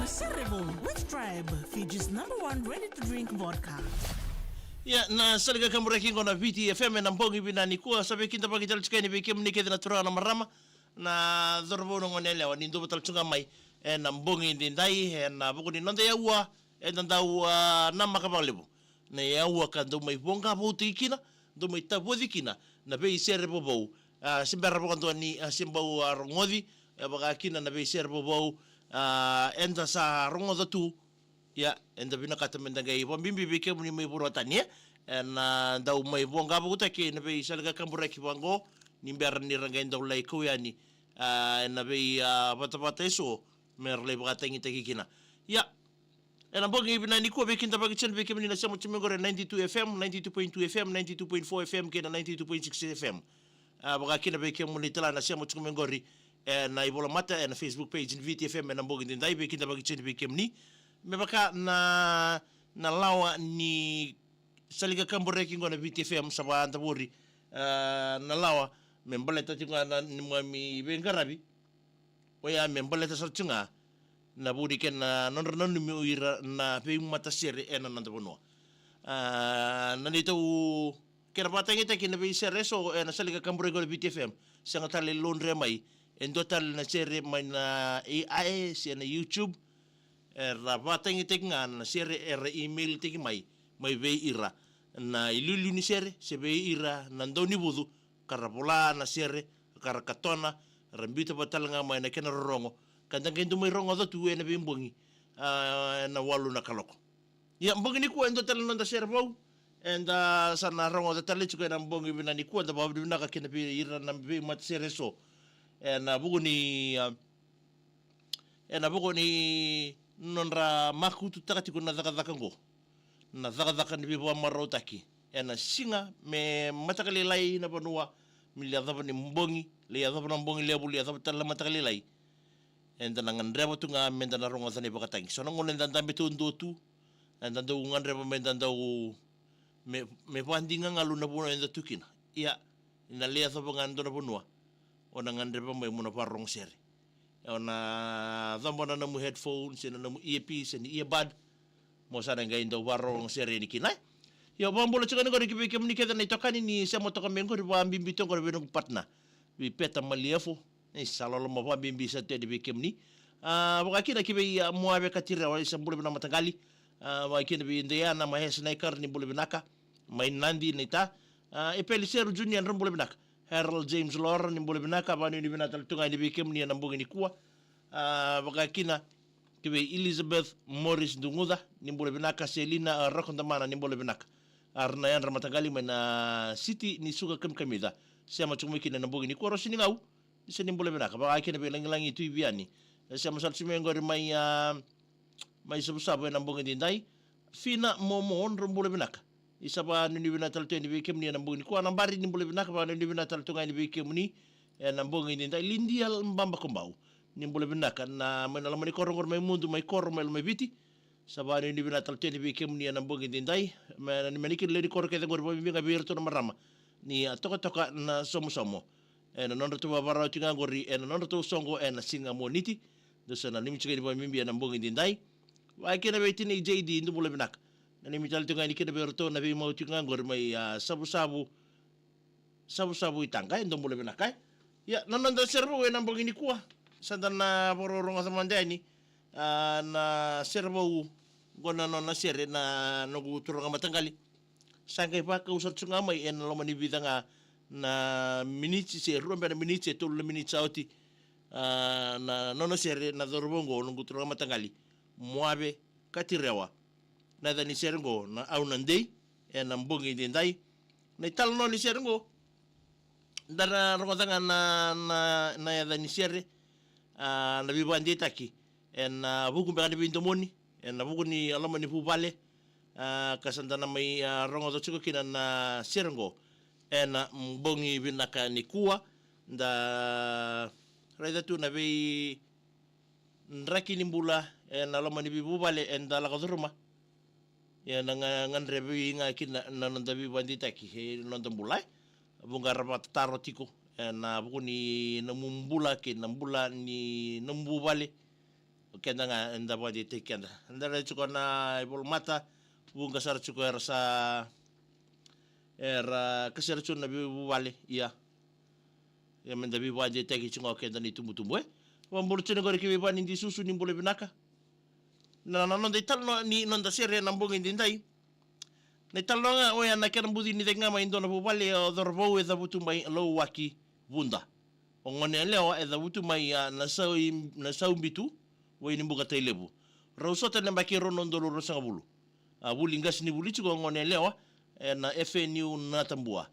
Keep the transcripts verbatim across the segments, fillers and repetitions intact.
Serevou with Tribe, Fiji's number one ready-to-drink vodka. Ia, na salika kaburaki qo na V T F M ena bogi vinaka nikua, sa veikidavaki tale tiko yani vei kemuni kece na turaga na marama, na cauravou na goneyalewa, ni duva tale tu ga mai ena bogi edaidai, ena vuku ni noda yaua eda dau, a, namaka vakalevu. Na yaua ka dau mai voqa voutaki kina, dau mai tavoci kina na veisere vovou. A, se bera vakadua ni, a, se bau, a, rogoci, e, vaka kina na veisere vovou, a, eda sa rogoca tu. Ia, eda vinakata meda qai vakabibi vei kemuni mai vuravutani, e, ena dau mai voqa voutaki na veisalika kaburaki vaqo, ni bera ni ra qai dau lai kau yani, a, ena vei, a, vatavata eso me ra lai vakatagitaki kina. Ia, ena bogi vinaka nikua, veikidavaki tiko yani vei kemuni na sema tiko mai qori e ninety-two F M, ninety-two point two F M, ninety-two point four F M kei na ninety-two point six F M. A, vaka kina vei kemuni tale na sema tiko mai qori ena ivolamata, ena Facebook page ni V T F M ena bogi edaidai, veikidavaki tiko yani vei kemuni. Me vaka na, na lawa ni salika kaburaki qo na V T F M, sa vakadavori, a, na lawa me baleta tiko ga na neimami veiqaravi. Oya me baleta sara tiko ga na vuku ni kena nodra nanumi o ira na veimatasere ena noda vanua. A, na neitou kena vakatagitaki na veisere eso ena salika kaburaki qo na V T F M, sega tale ni laudre mai e dua tale na sere mai na A I se na YouTube. Era vakatagitaki ga na sere, era email-taki mai, mai vei ira na iliuliu ni sere se vei ira na daunivucu, ka ra vola na sere, ka ra katona, ra biuta vata tale ga mai na kena rorogo, ka da qai dau mai rogoca tu ena veibogi, a, ena walu na kaloko. Ia, bogi nikua e dua tale na noda sere vou eda sa na rogoca tale tiko ena bogi vinaka nikua. Da vakavinavinaka kina vei ira na veimatasere eso ena vuku ni, a, ena vuku ni nodra makututaka tiko na cakacaka qo, na cakacaka ni veivakamarautaki ena siga me mataka lailai na vanua, me lai yacova ni bogi, lai yacova na bogi levu, lai yacova tale na mataka lailai. Eda na gadreva tu ga meda na rogoca na ivakatagi. So na gauna eda dabe taudua tu, eda dau gadreva meda dau me, me vakadigagalu na vanua eda tu kina. Ia, ena lai yacova ga e dua na vanua, o na gadreva mai mo na vakarorogo sere. O na coba na nomu headphone se na nomu earpiece se na earbud, mo sa na qai dau vakarorogo sere yani kina. Ia, au vakabula tiko yani qori ki vei kemuni kece na itokani ni sema toka mai qori, vakabibi toka qori vei noqu partner, vei Peta Maliafu. Ni sa loloma vakabibi sa tu yani vei kemuni. A, vaka kina ki vei, a, Moave Katirewa, ni sa bula vinaka mataqali. A, vaka kina vei Diana Mahesi Naikara, ni bula vinaka. Mai Nadi, Naita. A, Epeli Seru Junior, ni bula vinaka. Harold James Lora, ni bula vinaka, vakanuinui vinaka tale tu ga yani vei kemuni ena bogi nikua. A, vaka kina ki vei Elizabeth Morris Duguca, ni bula vinaka. Selina, a, Rokodamana, ni bula vinaka. A, ra na yadra mataqali mai na siti ni suka kamikamica, sema tiko mai kina ena bogi nikua. Rosi ni Gau, ni sa ni bula vinaka. Vaka kina vei Lagilagi Tui Viani, e sema sara tiko mai qori mai, a, mai Savusavu ena bogi edaidai. Fina Momo, ni bula vinaka. Ni sa vakanuinui vinaka tale tu yani vei kemuni ena bogi nikua. Nabari, ni bula vinaka, vakanuinui vinaka tale tu ga yani vei kemuni ena bogi edaidai. Lidia Babakobau, ni bula vinaka, na, mai na loma ni koro qori mai Mudu, mai Koro, mai Lomaiviti. Sa vakanuinui vinaka tale tu yani vei kemuni ena bogi edaidai. Me na, me na kina lewe ni koro kece qori, vakabibi ga vei iratou na marama ni, a, Tokatoka na Somosomo. Ena nodratou vakavakarau tiko ga qori ena nodratou soqo ena siga Moniti. Dou sa nanumi tiko yani vakabibi ena bogi edaidai. Vaka kina vei tinai J D, dou bula vinaka. Nanumi tale tiko ga yani kina vei iratou na veimau tiko ga qori mai, a, Savusavu, Savusavu i Taqa, e, dou bula vinaka, e. Ia, na noda sere vou ena bogi nikua, sa da na vakarorogo mada yani, a, na sere vou qo, na nona sere na noqu turaga mataqali. Sa qai vakau sara tu ga mai ena loma ni vica ga na miniti se rua beka na miniti se tolu na miniti sa oti, a, na nona sere na cauravou qo, noqu turaga mataqali, Moave Katirewa. Na yaca ni sere qo na Au Na Dei, ena bogi edaidai. Na italanoa ni sere qo, da na rogoca ga na, na, na yaca ni sere, a, na veivakadeitaki ena vuku beka ni veidomoni, ena vuku ni loma ni vuvale, a, ka sa da na mai, a, rogoca tiko kina na sere qo ena bogi vinaka nikua. Da raica tu na veidraki ni bula ena loma ni veivuvale eda lako curuma. Ia, na ga, gadrevi ga kina na noda veivakadeitaki ena noda bula, e. Vuqa era vakatataro tiko ena vuku ni nomu bula kei na bula ni nomu vuvale. Keda ga eda vakadeitaki keda. Eda rai tiko na ivolamata, vuqa sara tiko era sa, era kasera tiko na veivuvale, ia. Ia meda veivakadeitaki tiko ga o keda na itubutubu, e. Vakabula tiko ni qori ki vei Vani Disusu, ni bula vinaka. Na, na noda italanoa ni noda sere ena bogi edaidai. Na italanoa ga oya na kena buci ni cake ga mai e dua na vuvale o cauravou e cavutu mai Lauwaki, Vuda. O gone yalewa e cavutu mai, a, Nasau, Nasaubitu, Wainibuka, Tailevu. Rau sota ena yabaki e rua na udolu ruasagavulu. A, vuli qasenivuli tiko o gone yalewa ena F N U Natabua.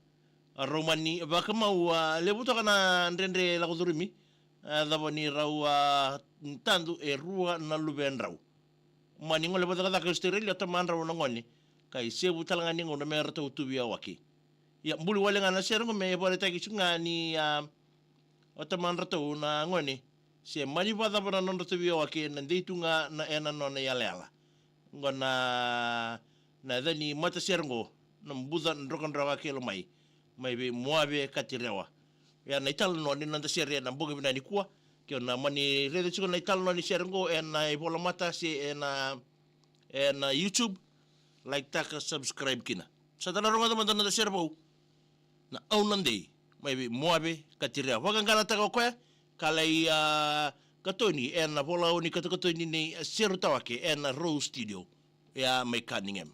A, rau mani vakamau, a, levu toka na dredre lako curumi. A, cava ni rau, a, tadu e rua na luvedrau. Mani gole vakacakacaka e Australia o tamadrau na gone, ka isevu tale ga ni gauna me ratou tu veiyawaki. Ia, buli wale ga na sere qo me vakaraitaki tiko ga ni, a, o tamadratou na gone se mani vakacava na nodratou veiyawaki, ena dei tu ga na, ena nona iyalayala. Qo na, na yaca ni matasere qo, na Buca Drokadroka Kei Lomai, mai vei Moave Katirewa. Ia na italanoa ni noda sere ena bogi vinaka nikua. Ke o na mani raica tiko na italanoa ni sere qo ena ivolamata se ena, ena YouTube, like taka, subscribe kina. Sa da na rogoca mada na noda sere vou, Na Au Na Dei, mai vei Moave Katirewa. Vaqaqalataka o koya ka lai, a, katoni ena volau ni katokatoni nei Seru Tawake ena Rose Studio. Ia mai Cunningham.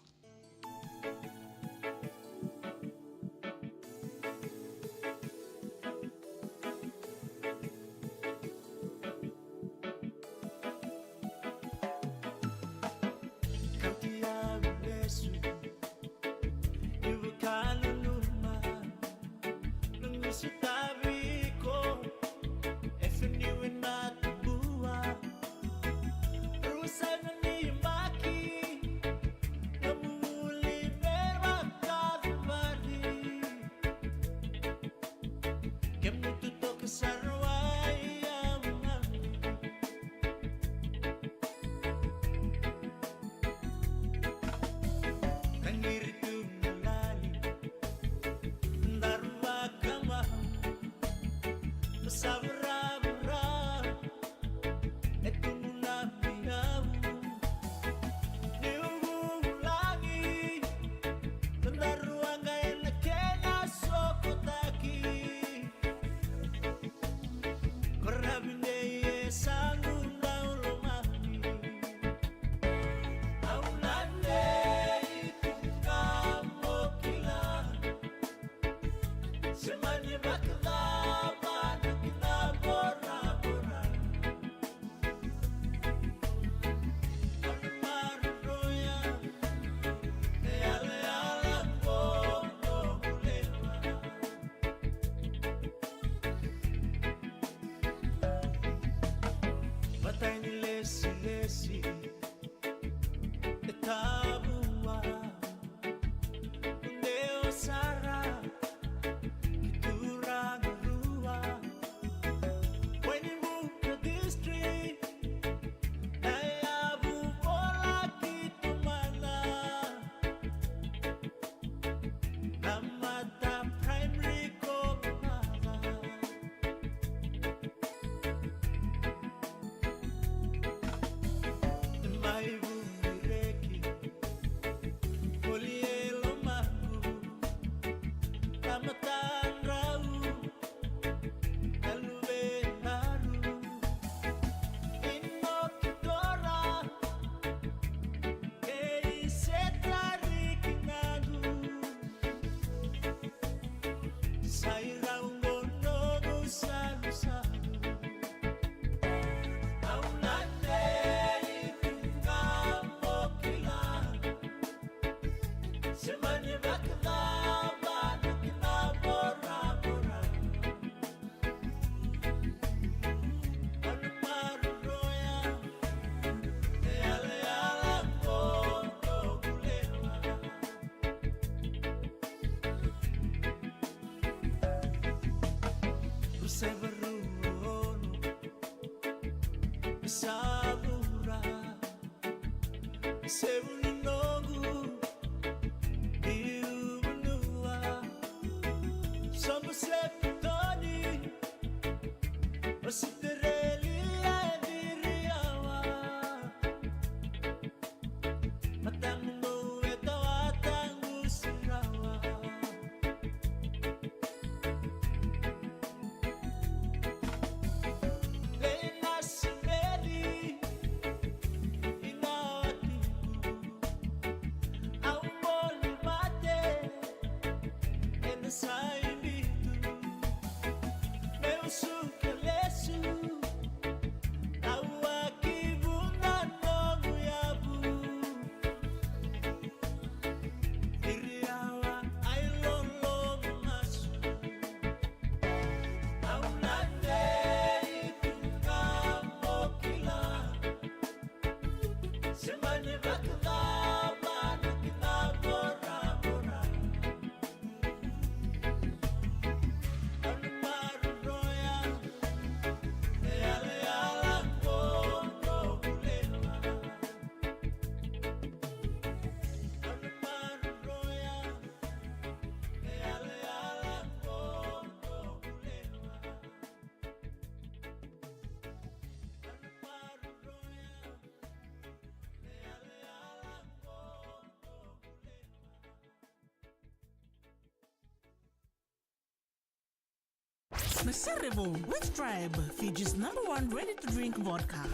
Na Sere Vou with Tribe, Fiji's number one ready-to-drink vodka.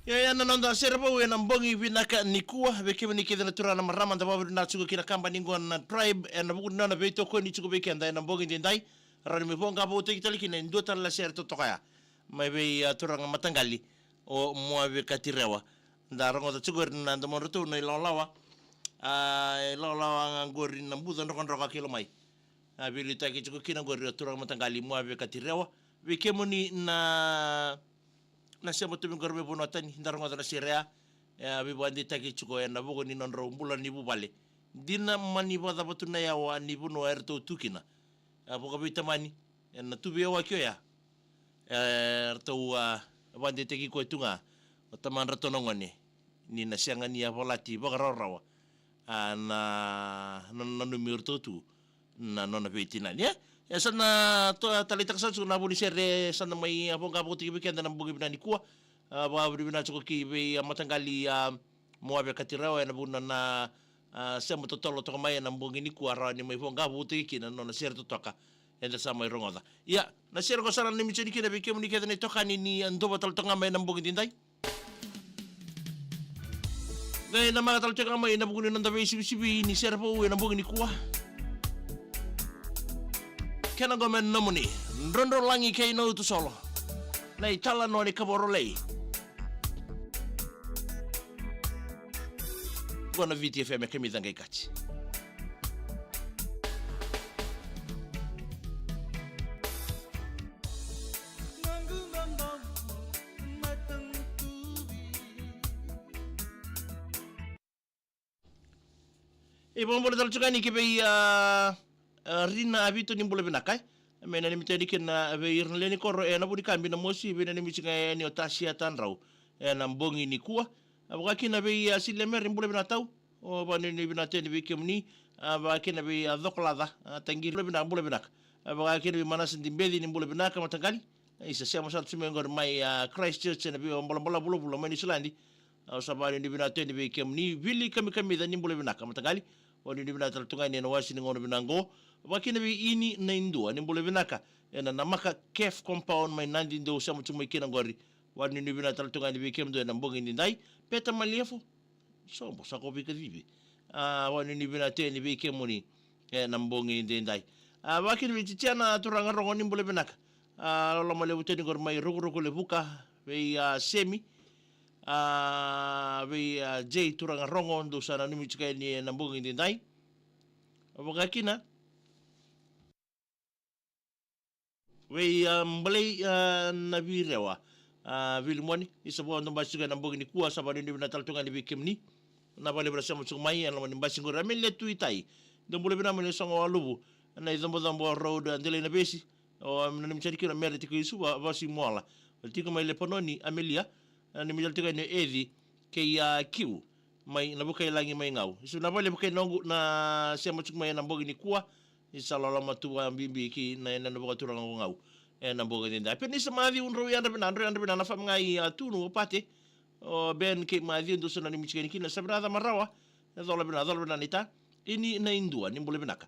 Ia, ia na noda Sere Vou ena bogi vinaka nikua, vei kemuni kece na turaga na marama, da vakavinavinaka tiko kina kabani qo na Tribe ena vuku ni nona veitokoni tiko vei keda ena bogi edaidai. Rawa ni mai voqa voutaki tale kina e dua tale na sere totoka ya mai vei, a, turaga mataqali o Moave Katirewa. Da rogoca tiko qori na domodratou na ilawalawa. A, ilawalawa ga qori na buca drokadroka kei Lomai. A, veiliutaki tiko kina qori o turaga mataqali Moave Katirewa. Vei kemuni na, na sema tu mai qori mai vanua tani, da rogoca na sere ya. E a veivakadeitaki tiko ena vuku ni nodrau bula ni vuvale. Dina mani vakacava tu na yawa ni vanua eratou tu kina. A, vakaveitamani ena tu veiyawaki oya. E, eratou, a, vakadeitaki koya tu ga o tamadratou na gone ni na sega ni yavalati vakarawarawa, a, na, na, na nanumi iratou tu na nona veitinani, e? E, sa na to-, taleitaka sara tiko na vu ni sere sa na mai, a, voqa voutaki vei keda na bogi vinaka nikua. A, vakavinavinaka tiko ki vei, a, mataqali, a, Moave Katirewa ena vuku ni nona, a, sema totolo toka mai ena bogi nikua, rawa ni mai voqa voutaki kina na nona sere totoka eda sa mai rogoca. Ia, na sere qo sa na nanumi tiko yani kina vei kemuni kece na itokani ni, a, dua tale toka ga mai ena bogi edaidai. Qai namaka tale tiko ga mai ena vuku ni noda veisivisivi ni Sere Vou ena bogi nikua. Kena qo me nomuni, Drodrolagi kei Nautusolo, na italanoa ni kavoro lei. Qo na Viti F M e kamica qai kati. E, vakabula tale tiko yani ki vei, a, a, Rina Avito, ni bula vinaka, e. Me nanumi tiko yani kina vei ira na lewe ni koro ena Vunikami, Namosi, veinanumi tiko yani o Tasia Tadrau ena bogi nikua. A, vaka kina vei, a, Silia Mere, bula vinaka tau. O, vakanuinui vinaka tiko yani vei kemuni. A, vaka kina vei, a, Cokolaca, a, Taqiri, bula vinaka, bula vinaka. A, vaka kina vei Manasa Dibeci, ni bula vinaka mataqali. Isa, sema sara tu mai qori mai, a, Christchurch ena veibolabala vulavula mai Niusiladi. Au sa vakanuinui vinaka tu yani vei kemuni. Vili Kamikamica, ni bula vinaka mataqali. Vakanuinui vinaka tale tu ga yani ena wasi ni gauna vinaka qo. Vaka kina vei Ini Naidua, ni bula vinaka ena Namaka Cafe Compound mai Nadi, dou sema tu mai kina qori. Vakanuinui vinaka tale tu ga yani vei kemudou ena bogi edaidai. Peta Maliafu, sobo sa ko veikacivi. A, vakanuinui vinaka tu yani vei kemuni ena bogi edaidai. A, vaka kina vei Titiana Turagarogo, ni bula vinaka. A, loloma levu tu yani qori mai Rokuroku Levuka, vei, a, Semi. A, vei, a, Jay Turagarogo, dou sa nanumi tiko yani ena bogi edaidai. Vaka kina vei, a, Balei, a, Navirewa, a, Vilimoni, isa, vakadua basi tiko ena bogi nikua, sa vakanuinui vinaka tale tu ga yani vei kemuni. Na vakalevu na sema tiko mai ena loma ni basi qori. Amelia Tuitai, dou bula vinaka mai Nasogo Waluvu, na iCobocobo Road, a, Delainavesi. O, nanumi tiko yani kina o Mere tiko i Suva, Vasi Moala. O tiko mai Lepanoni, Amelia, nanumi tale tiko yani o Eci kei, a, Kiu mai Navukailagi mai Gau. Isa, na vakalevu kei noqu na sema tiko mai ena bogi nikua. Isa, loloma tu vakabibi ki na yanuyanu vakaturaga o Gau ena bogi edaidai. Penisa Maciu, drau yadra vinaka, drau yadra vinaka na fam ga i, a, Tunu, o Pate, o Ben kei Maciu, dou sa nanumi tiko yani kina. Sa vinaka Camarawa, e cola vinaka, cola vinaka naita. Ini Naidua, ni bula vinaka.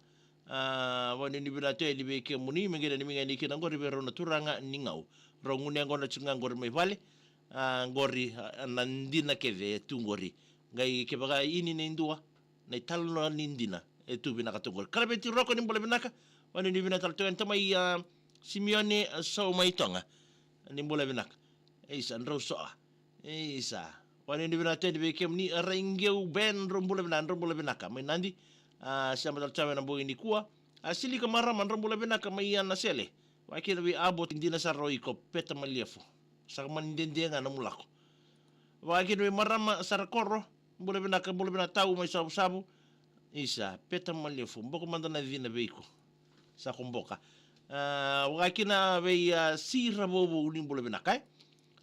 A, vakanuinui vinaka tu yani vei kemuni, me qai nanumi ga yani kina qori vei rau na turaga ni Gau. Rau gunu yaqona tiko ga qori mai vale. A, qori, a, na dina kece e tu qori. Qai kevaka Ini Naidua, na italanoa ni dina e tu vinaka tu qori. Kalaveti Roko, ni bula vinaka. Vakanuinui vinaka tale tu yani tamai, a, Simione, a, Saumaitoga, ni bula vinaka. Isa, drau soa. Isa, vakanuinui vinaka tu yani vei kemuni. A, Raiqeu Ben, drau bula vinaka, drau bula vinaka mai Nadi. A, sema tale tu yani ena bogi nikua. A, Silika Marama, drau bula vinaka mai Nasele. Vaka kina vei Abo, dina sara o iko, Peta Maliafu. Sa ka mani dede ga nomu lako. Vaka kina vei Marama Sarakoro, bula vinaka, bula vinaka tau mai Savusavu. Isa, Peta Maliafu, boko mada na cina vei iko. Sa ko boka. A, vaka kina vei, a, Sira Vouvou, ni bula vinaka, e.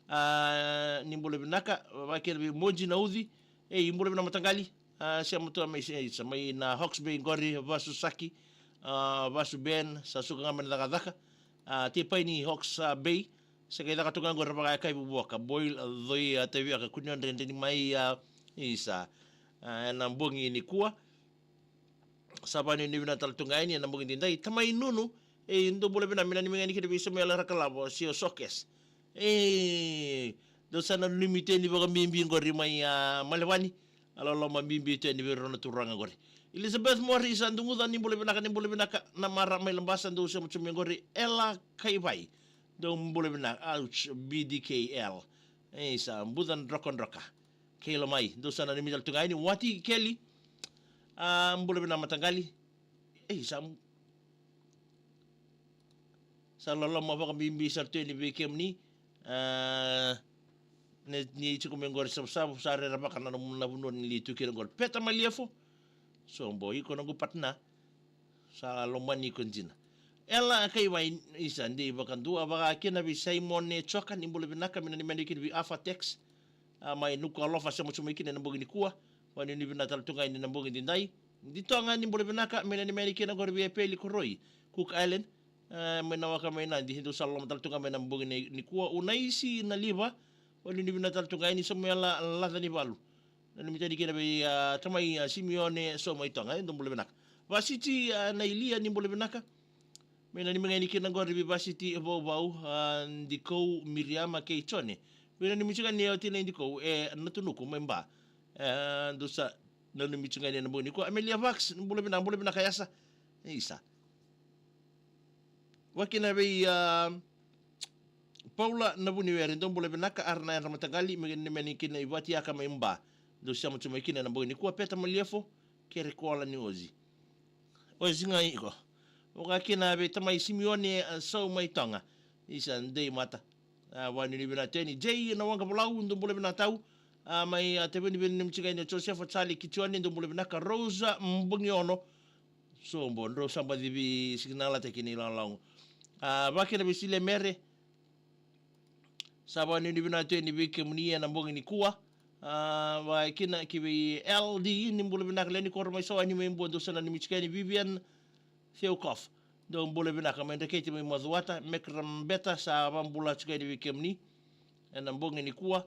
A, ni bula vinaka, vaka kina vei Moji Nauci, e, ni bula vinaka mataqali. A, sema tu mai, e, sa mai na Hawke's Bay qori, Vasu Saki, a, Vasu Ben, sa suka ga mai na cakacaka. A, Tipaini Hawke's, a, Bay, sa qai caka tu ga qori vakayakavi vuaka, boil, a, coi, a, tavi aka kua ni o dredre ni mai, a, isa. A, ena bogi nikua. Sa vakanuinui vinaka tale tu ga yani ena bogi edaidai. Tamai Nunu, Ei, dou bula vinaka, me nanumi ga yani kina vei Samuela Rakalavo, Sio Sokes. Ei, dou sa nanumi tu yani vakabibi qori mai, a, Malevani. A loloma bibi tu yani vei rau na turaga qori. Elizabeth Morris, a, Duguca, ni bula vinaka, ni bula vinaka. Na Mara mai Labasa, dou sema tu mai qori. Ela Kaivai, dou bula vinaka. Ouch, B D K L. Ei, sa buca drokadroka. Keila mai, dou sa nanumi tale tu ga yani. Wati Kelly, a, bula vinaka mataqali. Ei, sa, sa loloma vakabibi sara tu yani vei kemuni. A, ni, ni tiko mai qori Savusavu, sa rerevaka na, na vanua ni li tu kina qori. Peta Maliefo, sobo, iko noqu partner. Sa lomani iko dina. Ela Kaivai, isa, dei vakadua, vaka kina vei Simone Joka, ni bula vinaka, me nanumi yani kina vei Afa Tex. A, mai Nuku'alofa, sema tu mai kina ena bogi nikua. Vakanuinui vinaka tale tu ga yani ena bogi edaidai. Di Toga, ni bula vinaka, me nanumi yani kina qori vei Epeli Koroi, Cook Island. A, mai Nawaka mai Nadi, dou sa loloma tale tu ga mai ena bogi ni, nikua. Unaisi Naliva, vakanuinui vinaka tale tu ga yani. Samuela Lacanivalu, nanumi tu yani kina vei, a, tamai, a, Simione Somaitoga, e, dou bula vinaka. Vasiti, a, Nailia, ni bula vinaka. Me nanumi ga yani kina qori vei Vasiti Vauvau, a, Dikou, Miriama kei Jone. Me nanumi tu ga yani o tinai Dikou, e, Natunuku mai Ba. E, dou sa nanumi tu ga yani ena bogi nikua. Amelia Vax, bula vinaka, bula vinaka yasa. Isa. Vaka kina vei, a, Paula Navuniwere, dou bula vinaka, Arana Yadra Mataqali, me nanumi yani kina i Vatiaka mai Ba. Dou sema tu mai kina ena bogi nikua. Peta Maliefo, kere kola ni Ozi. Ozi ga iko. Vaka kina vei tamai Simione, a, Somaitoga. Isa, dei mata. A, vakanuinui vinaka tu yani. Jay Nawaqavolau, dou bula vinaka tau. A, mai, a, Taveuni, vakanuinui tu ga yani o Josefa Charlie Kitione, dou bula vinaka. Rosa Bogiono. Sobo, drau sa baci vei signal ataki ni lagolago. A, vaka kina vei Silia Mere. Sa vakanuinui vinaka tu yani vei kemuni ena bogi nikua. A, vaka kina ki vei L D, ni bula vinaka, Leoni Koro mai Sawani mai Bua, dou sa nanumi tu ga yani. Vivian Theokof, dou bula vinaka, mai Dreketi mai Macuata. Mekra Beta, sa vakabula tu ga yani vei kemuni ena bogi nikua.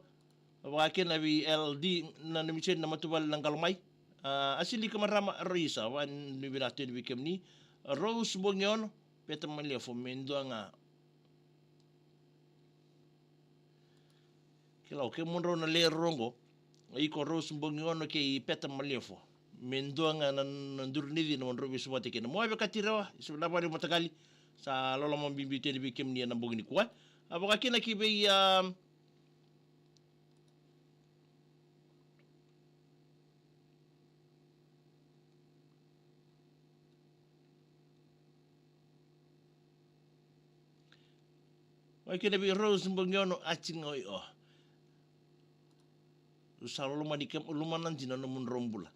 Vaka kina vei L D, nanumi tu yani na matavuvale na Qalo Mai. A, Asilika Marama Raisa, vakanuinui vinaka tu yani vei kemuni. Rose Bogiono, Peta Maliefo, me dua ga. Kila, o kemudrau na lewe rua qo, iko Rose Bogiono kei Peta Maliefo, me dua ga na, na duru ni cina mo drau veisau vata kina. Mo a vekati rewa, isa vinaka vakalevu mataqali. Sa loloma bibi tu yani vei kemuni ena bogi nikua. A, vaka kina ki vei, a, Vaka kina vei Rose Bogiono, ati ga oi o. Au sa lomani kemuni, lomana dina na nomudrau bula.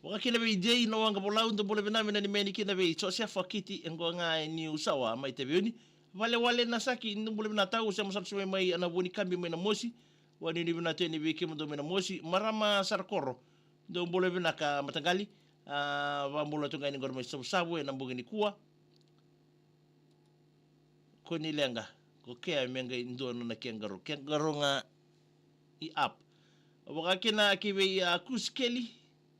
Vaka kina vei Jay Nawaqavolau, dou bula vinaka, me nanumi yani kina vei Josefa Kiti, e qo ga e Niusawa mai Taveuni. Valewale Nasaki, dou bula vinaka tau, sema sara tu mai mai ena Vuanikabi mai Namosi. Vakanuinui vinaka tu yani vei kemudou mai Namosi. Marama Sarakoro, dou bula vinaka mataqali. A, vakabula tu ga yani qori mai Savusavu ena bogi nikua. Ko ni leqa, ko kea me qai dua nona kengaro. Kengaro ga i up. Vaka kina ki vei, a, Kusikeli,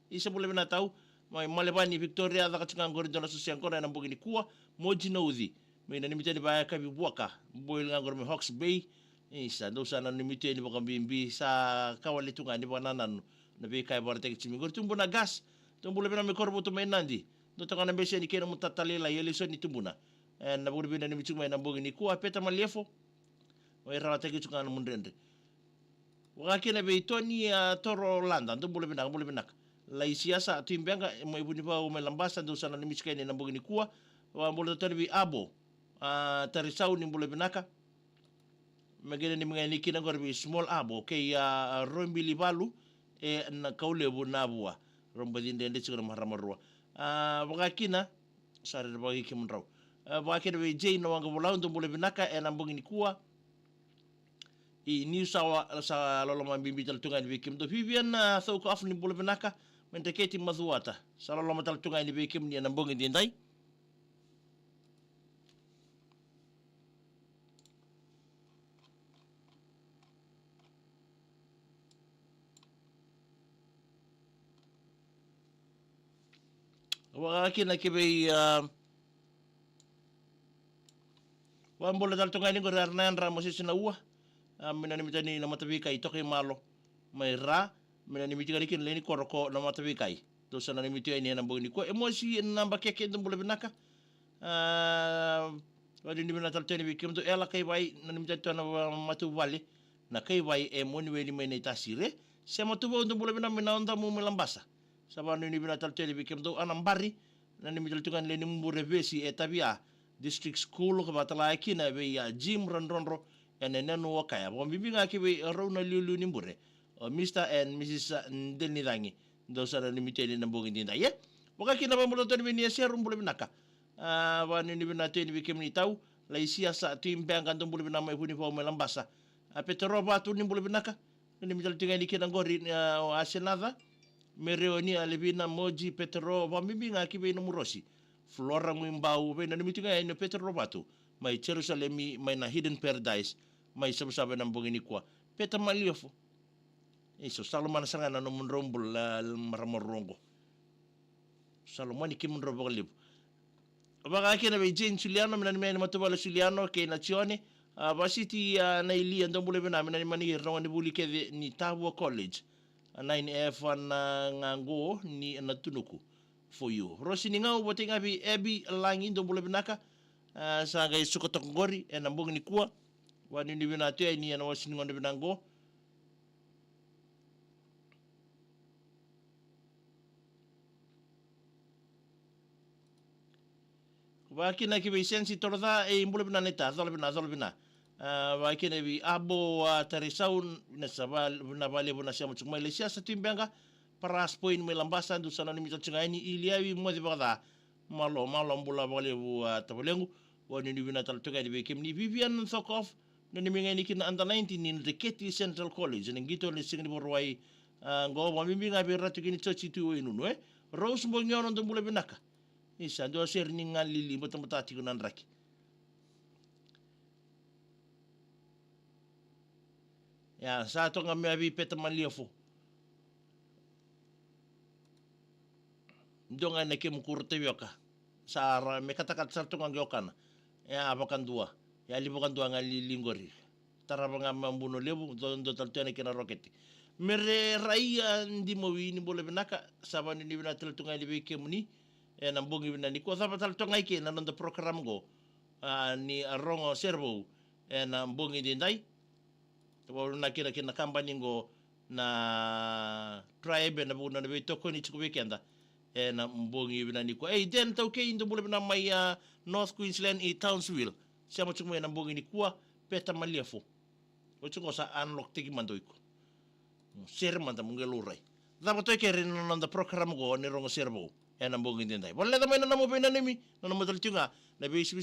isa bula vinaka tau. Mai Malevani, Victoria, caka tu ga qori dua na soso yaqona ena bogi nikua. Moji Nauci, me nanumi tu yani vakayakavi vuaka. Boil ga qori mai Hawke's Bay. Isa, dou sa nanumi tu yani vakabibi, sa ka wale tu ga ni vakanananu na veika e vakaraitaki tu mai qori. Tubuna Gas, dou bula vinaka mai Korovutu mai Nadi. Dou toka na bese ni kei na mutata lailai, Elisoni Tubuna. E, na vakavinavinaka tu mai na bogi nikua. Peta Maliefo, o e rawataki tu ga na mudredre. Vaka kina vei Toni, a, Toro Lada, dou bula vinaka, bula vinaka. Laisiasa Tuibeqa, e, mai Vunivau mai Labasa, dou sa nanumi tu ga yani na bogi nikua. Vakabula totolo vei Abo, a, Tarisau, ni bula vinaka. Me qai nanumi ga yani kina qori vei Small Abo kei, a, Robili Valu, e, na Kaulevu Navua. Roba cidredre tiko na marama rua. A, vaka kina, sa rerevaki kemudrau. A, vaka kina vei Jay Nawaqavolau, dou bula vinaka ena bogi nikua. I Niusawa, sa loloma bibi tale tu ga yani vei kemudou. Vivian, a, Caukafu, ni bula vinaka, mai Dreketi Macuata. Sa loloma tale tu ga yani vei kemuni ena bogi edaidai. Vaka kina ki vei, a, Vakabula tale tu ga yani qori o Ra na yadra Mosese Naua. A, me nanumi tani na mataveikai Tokaimalo mai Ra, me nanumi tiko yani kina Leni Koro ko na mataveikai. Dou sa nanumi tu yani ena bogi nikua. E Mosi Nabakeke, dou bula vinaka. A, vakanuinui vinaka tale tu yani vei kemudou. Ela Kaivai, nanumi tale tu na matavuvale na Kaivai e Moniweli mai Naitasiri. Sema Tuvau, dou bula vinaka mai Naodamu mai Labasa. Sa vakanuinui vinaka tale tu yani vei kemudou. Ana Bari, nanumi tale tu ga yani Leni Bure Vesi e Tavia District School, ka vakatala kina vei a Jim Radrodro ena Nenu o Kaya. Vakabibi ga ki vei rau na liuliu ni bure, o Mister and Missus Delicagi. Dou sa nanumi tu yani na bogi edaidai, e? Vaka kina vakabula tu yani vei Niaseru, bula vinaka. A, vakanuinui vinaka tu yani vei kemuni tau. Laisiasa Tuibeqa, dou bula vinaka mai Vunivau mai Labasa. A, Petero Vatu, ni bula vinaka. Nanumi tale tu ga yani kina qori, a, o Asenaca. Mereoni, a, Levina, Moji, Petero, vakabibi ga ki vei nomu Rosi. Flora Guibau, vei nanumi tu ga yani o Petero Vatu mai Jerusalemi, mai na Hidden Paradise, mai Savasava ena bogi nikua. Peta Maliofo. Isa, sa lomana sara ga na nomudrau bula, marama rua qo. Sa lomani kemudrau vakalevu. Vaka kina vei Jane Juliano, me nanumi yani matavuvale Juliano kei na Jone. A, Vasiti, a, na Ilia, dou bula vinaka, me nanumi yani ira na gonevuli kece ni Tavua College. A, nine F, a, na ga qo ni na Tunuku. For you. Rosi Nigau, vata ga vei Abby Lagi, dou bula vinaka. A, sa qai suka toka qori ena bogi nikua. Vakanuinui vinaka tu yani ena wasi ni gauna vinaka qo. Vakakina ki vei Sensi Toloca, e, bula vinaka naita, cola vinaka, cola vinaka. A, vakakina vei Abo, a, Tarisau, na sa va, na vakalevu na sema tiko mai. Laisiasa Tuibeqa, Paras Point mai Labasa, dou sa nanumi tale tiko ga yani. Iliavi Moce Vakaca, malo, malo bula vakalevu, a, tavalequ. Vakanuinui vinaka tale tu ga yani vei kemuni. Vivian Thokov, nanumi ga yani kina under nineteen ni Dreketi Central College, na qito ni siga ni Vakarauwai, a, qo, vakabibi ga vei Ratu kei ni Joji tu i Nunu, e. Rose Bogiono, dou bula vinaka. Isa, dua sere ni galili batabata tiko na draki. Ia, sa toka ga mai vei Peta Maliofo. Dua ga na kemu kuro tavioka. Sa ra me katakata sara toka ga qo kana. Ia, vakadua. Ia, li vakadua ga li, li qori. Tarava ga mai Bunulevu, dua, dua tale tu yani kei na rokete. Mere Rai, a, Dimovi, ni bula vinaka, sa vakanuinui vinaka tale tu ga yani vei kemuni. Ena bogi vinaka nikua, cava tale tu ga i ke na noda program qo, a, ni Rogo Serevou ena bogi edaidai. Vakavinaka kina ki na kabani qo na Tribe ena vuku ni nona veitokoni tiko vei keda ena bogi vinaka nikua. Ei, Den Taukei, dou bula vinaka mai, a, North Queensland i Townsville. Sema tiko mai ena bogi nikua, Peta Maliofo. Oti qo sa unlock-taki mada o iko. Sere mada mo qai laurai. Cava tu e keri na noda program qo ni Rogo Serevou ena bogi edaidai. Voleka mai na nomu veinanumi, na nomu tale tiko ga na veisivisi